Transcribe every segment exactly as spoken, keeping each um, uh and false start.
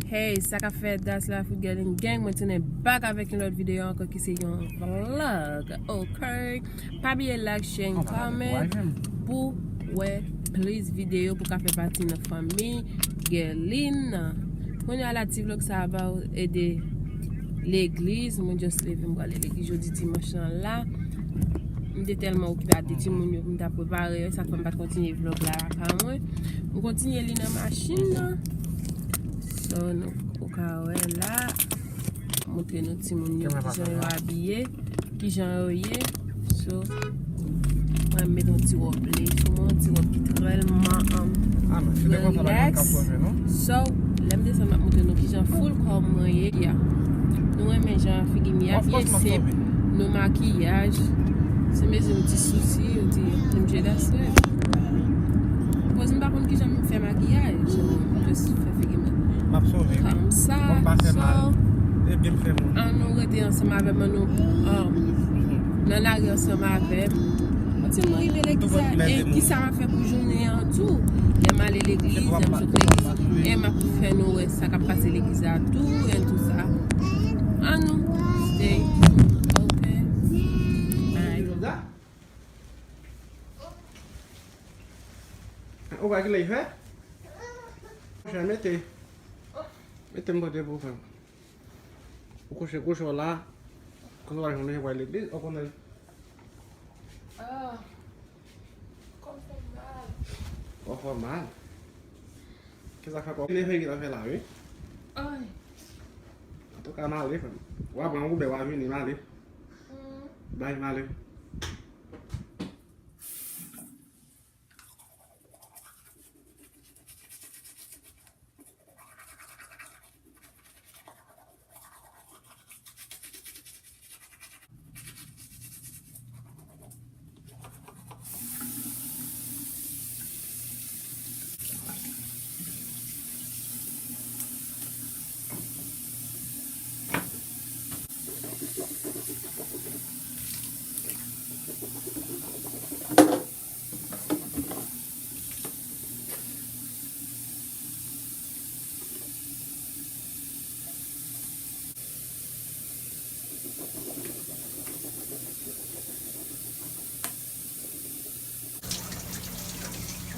Hey, sa k ap fèt, that's Life with Guerline Gang. Mwen tounen back avèk yon lòt videyo ankò ki se yon vlog. Ok. Pa bliye like, share, and comment pou wè plis videyo pou ka fè pati nan fanmi Guerline nan. Kounye a la ti vlog sa a ba w ede legliz. Mwen just leve m prale legliz jodi dimanch lan la. M te tèlman okipe ak de timoun yo pou m ta prepare yo, sa k fè m pa t kontinye vlog la pa mwen. M kontinye li nan machin nan. So, nou, ou ka wè la. Montre nou timoun yo kijan yo abiye, kijan yo ye. So, mwen met yon ti wòb lace sou mwen, yon ti wòb ki tèlman, um, relax. So, lè m desann, m ap montre nou kijan full kò mwen ye. Yeah. Nou renmen jan figi m ye, byen senp. Nou makiyaj. Se mezi yon ti sousi, yon ti, yon ti dastè. Koz m pa konn kijan m fè makiyaj. So, m just fè figi m. M ap sove, wi. Kòmsa. Bon, m pa fè mal. So, ebyen, m fè moun. Ann nou rete ansanm avè m, ann nou, um, nan lari ansanm avè m. Kontinye rive legliz la, e kisa m ap fè pou jounen an tou. Lè m ale legliz, lè m sot legliz, e m ap fè nou wè sa k ap pase legliz la tou, e tou sa. Ann nou stay. Ok. Bye. Ou pa ki lè fè? Jan mete. Mete m pote pou fè. Ou kouche kouche w la. Kounye a jounen w al legliz, ou konnen. Ah. Kò m fè mal. Kò fè mal. Kisa fè kò? Leve ki ta fè la, wi. Ay. Antouka, m ale, frè m. W a pran Uber, w a vini, m ale. Mm. Bay, m ale.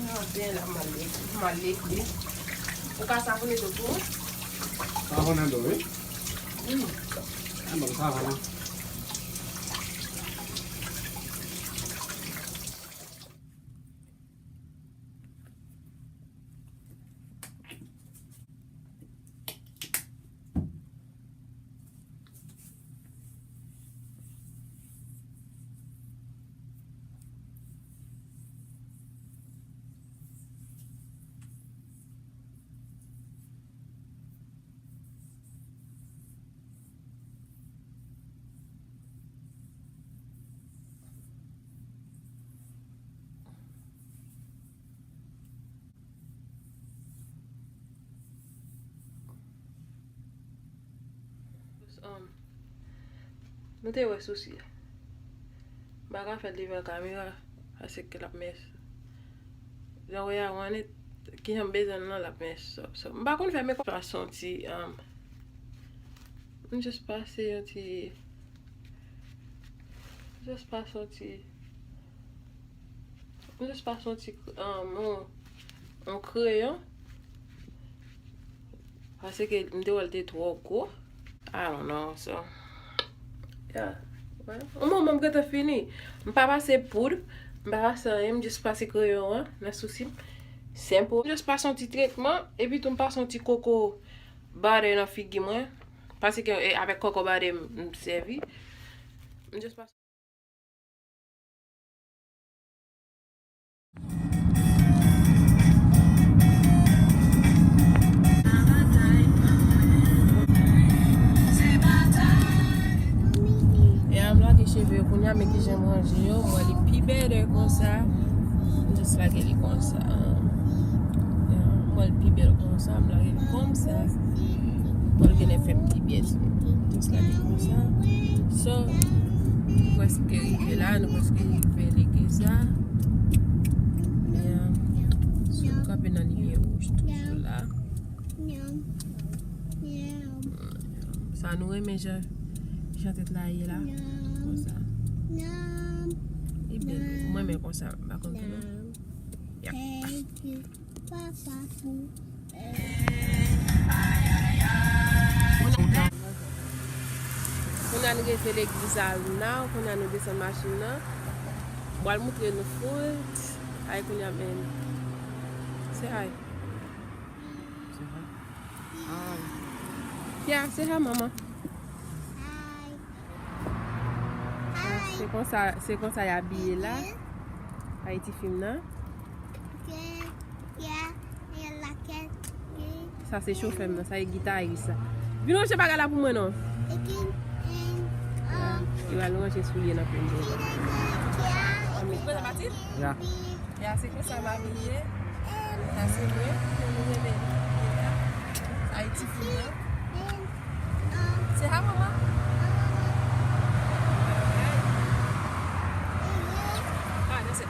Mwen byen la, m al legliz, m al legliz. Ou ka savounen do tou? Savounen do, wi. Wi. Mwen savounen. Um, nou te wè sousi a. M pa ka fè l devan kamera, paske l ap mès. Jan w wè a, w annik, kijan m bezwen l lan, l ap mès. So, so, m pa konn fè mekòp, fason ti, um, m just pase yon ti, m just pase yon ti, m just pase yon ti, um, yon, yon kreyon. Paske m te wè l te twò gwo. I don't know, so, yeah. Yon moman m gentan fini. M pa pase poud, m pa pase anyen, m just pase kreyon an nan sousi m. Senp. M just pase yon ti tretman, epi tou m pase yon ti koko bade nan figi mwen. Paske, e, avèk koko bade m, m sèvi. M just pase. E a m lage cheve yo kounye a, men kijan m ranje yo, m wè li pi better konsa. M just lage li konsa. Yeah, m wè li pi bèl konsa, m lage li konsa. Pou l genlè fè m pi byen tou. Just lage konsa. So, nou prèske rive la, nou prèske rive legliz la. Yeah. So, nou kanpe nan limyè wouj toujou la. Yeah. Sa nou renmen jan, jan tèt la ye la. Konsa. Li bèl. Mwen renmen konsa. M pa konn pou nou. Yap. Kounye a nou rive legliz la now, kounye a nou desann machin nan. M pral moutre nou fout. Ay, kounye a, men. Say hi. Say hi. Hi. Yeah, say hi, mama. Hi. Se konsa, se konsa y abiye la. Ayiti fim nan. Sa se chofè m nan, sa e gitaris la. Vin ranje bagay la pou mwen non. Li pral ranje soulye nan plen dlo. Ya. Ya, se konsa m abiye. Sa se mwen, mwen nou rele Ayiti fim nan. Say hi, mama. Ah, that's it.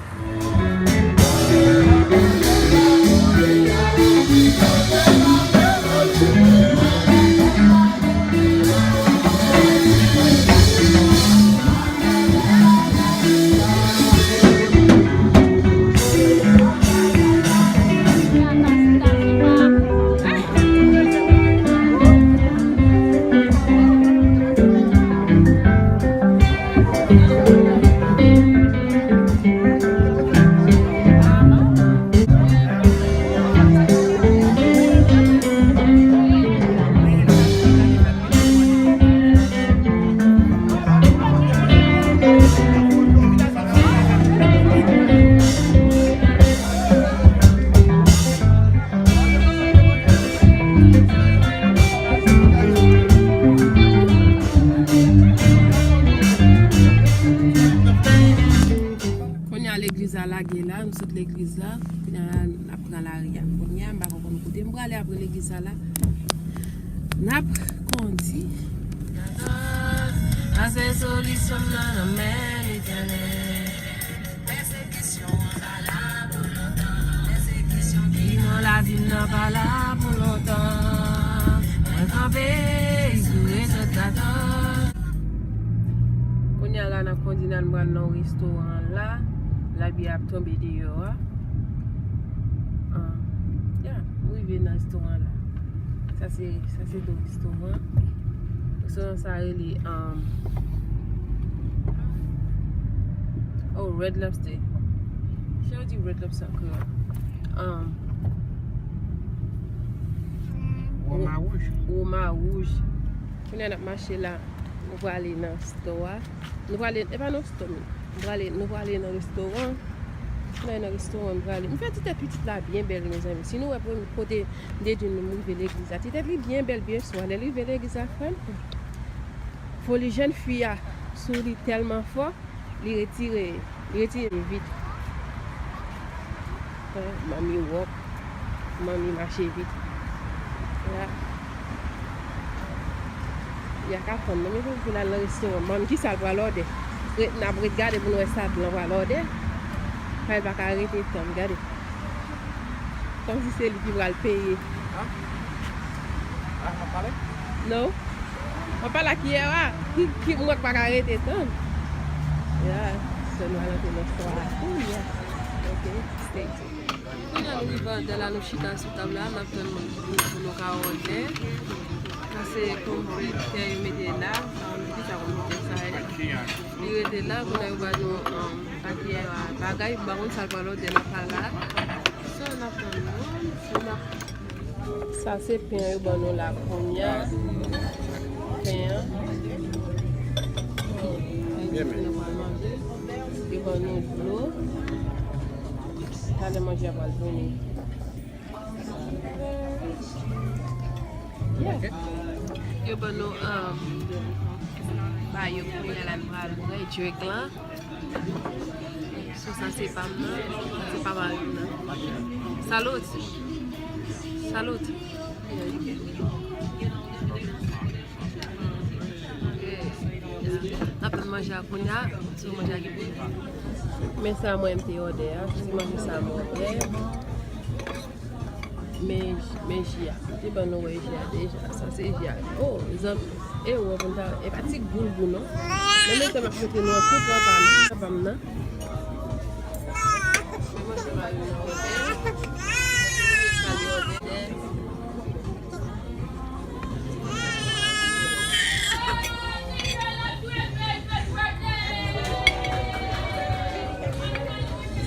Kounye a legliz la lage la, nou sot legliz la. Kounye a n ap pran lari a. Kounye a m pa konn kote m prale apre legliz sa la. N ap kondi. Pase solisyon m nan nan men Letènèl. Pèsekisyon an pa la pou lontan. Pèsekisyon ki nan lavi m nan pa la pou lontan. Mwen kanpe sou Retrèt katòz. Kounye a la n ap kondi n al pral nan restoran la. Labli ap tonbe deyò a. Ah, yeah, m rive nan restoran la. Sa se, sa se do restoran. Restoran sa rele, um, oh, Red Lobster. Jan yo di Red Lobster an kreyòl? Um, Woma Wouj. Woma Wouj. Kounye a n ap mache la. Nou prale nan store a. Nou prale, e pa nan store, men. Nou prale, nou prale nan restoran. Nou prale nan restoran, nou prale. M fè ti tèt pitit la byen bèl, mezanmi. Si nou wè premye kote m te di nou m rive legliz la. Ti tèt li byen bèl, byen swa. Lè l rive legliz la, frè m, foli jèn fi a souri tèlman fò. Li retire, li retire vit. Hein, manmi wòk, manmi mache vit. Ya. Ya ka fann, non, men pou l al nan restoran. Manmi, kisa l pral òdè? Ret, n ap ret gade pou n wè sa blan pral òdè. Kay pa ka rete tann, gade. Kòmsi se li ki pral peye. Hein? Ah, m ap pale? Non. M ap pale ak Yèwa. Ki, ki, mwen pa ka rete tann. Ya, sè nou al antre nan store a. Ooh, yeah. Ok, stay tuned. Kounye a nou rive anndan la, nou chita sou tab la, n ap tann moun ki vini pou nou ka òdè. Sa se konbitè yo mete la, sa konbitè sa ye. Li rete la, kounye a yo ba nou, um, pake a bagay, m pa konn sa l pral òdè nan pa la. So, n ap tann moun, so n ap Sa se pen yo ban nou la kounye a. Pen an. Yo ban nou dlo. Talè manje a pral vini. Yeah. Yo ban nou, um, ba yo kounye a la, n pral bwè drink lan. So, sa se pa m nan, se pa mari m nan. Salut. Salut. N ap tann manje a kounye a, so manje a gen pou. Men sa mwen m te òdè a, se manje sa m òdè. Men, men ji a. M te ban nou wè ji a deja. Sa se ji a. Oh, zanmi. E ou wè pou n ta, e pa ti goulgou non. Men menm tan m ap montre nou an tout papa m, papa m nan. Men manchè mari m nan wè bèl. Sa li wè bèl.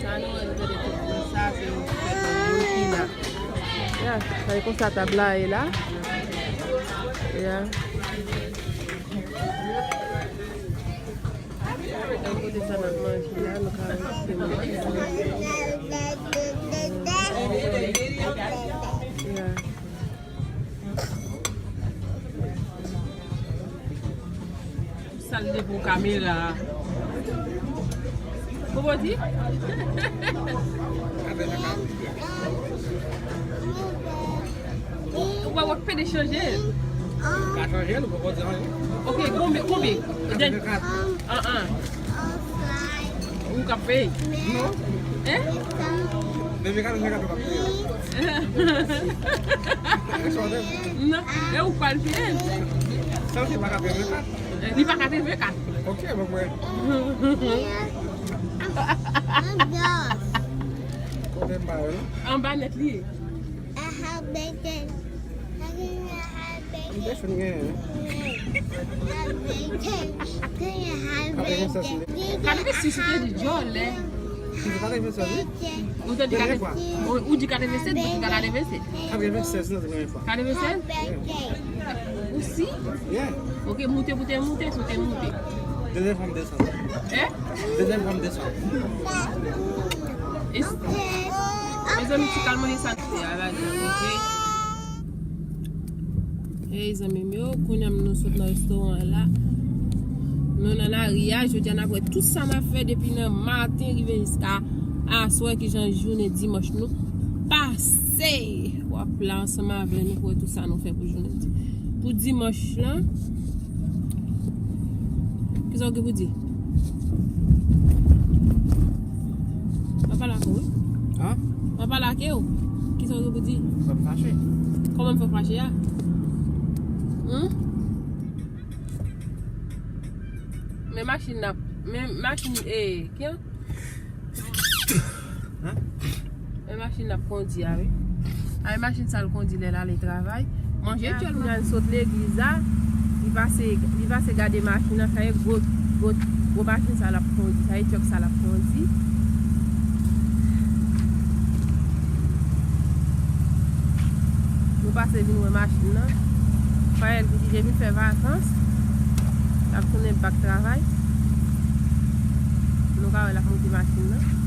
Sa nou wè, nou tande tout moun, sa se yon fèt moun ki la. Ya, sa e konsa tab la ye la. Ya. Kote sa n ap manje la, nou ka wè se moun. Ya. Sa l de pou kamera. Popo di? Ou pa wè pede chanje. Ka chanje, nou poko di anyen. Ok, konbyen, konbyen? Katrevenkat. An, an. Ou k ap peye? Non. Hein? Men, men katrevenkat ou p ap peye. Non, e ou k pral peye. Sa se pa katrevenkat. Li pa katrevenkat. Ok, bon, mwen. Kote m pa yo, non? Anba nèt li ye. Katrevensis ou te di djòlè. Ou te di katrevensis? Ou, ou di katrevensis, ou di katrevensis. Katrevensis, non, se premye fwa. Katrevensis? Ou si? Yeah. Ok, moute pou te moute, si w te moute. Dezyèm fwa m desann. Hein? Dezyèm fwa m desann. Mezanmi, ti kal manje sa nou fè a la, ok? Hey, zanmi m yo, kounye a nou sot nan restoran an la. Nou nan lari a, jodi a n ap wè tout sa n ap fè depi nan maten rive jiska aswè, kijan jounen dimanch nou pase. W ap la ansanm avè nou pou wè tout sa nou fè pou jounen di-, pou dimanch lan. Kisa w gen pou di? Mwen pale ak ou, wi. Hein? Mwen pale ak ou. Kisa w gen pou di? Fè m fache. Kòman m fè fache a? Hum? Men machin n ap, men machin, e, ki an? Hein? E machin n ap kondi a, wi. A, e machin sa l kondi lè l ale travay. Manje djòl, kounye a l sot legliz la. Li pase, li pase gade machin nan, sa e gwo, gwo, gwo machin sa l ap kondi. Sa e tchòk sa l ap kondi. Nou pase vin wè machin nan. Fayèl ki di depi l fè vakans, l ap tounen bak travay. Nou ka wè l ap monte machin nan.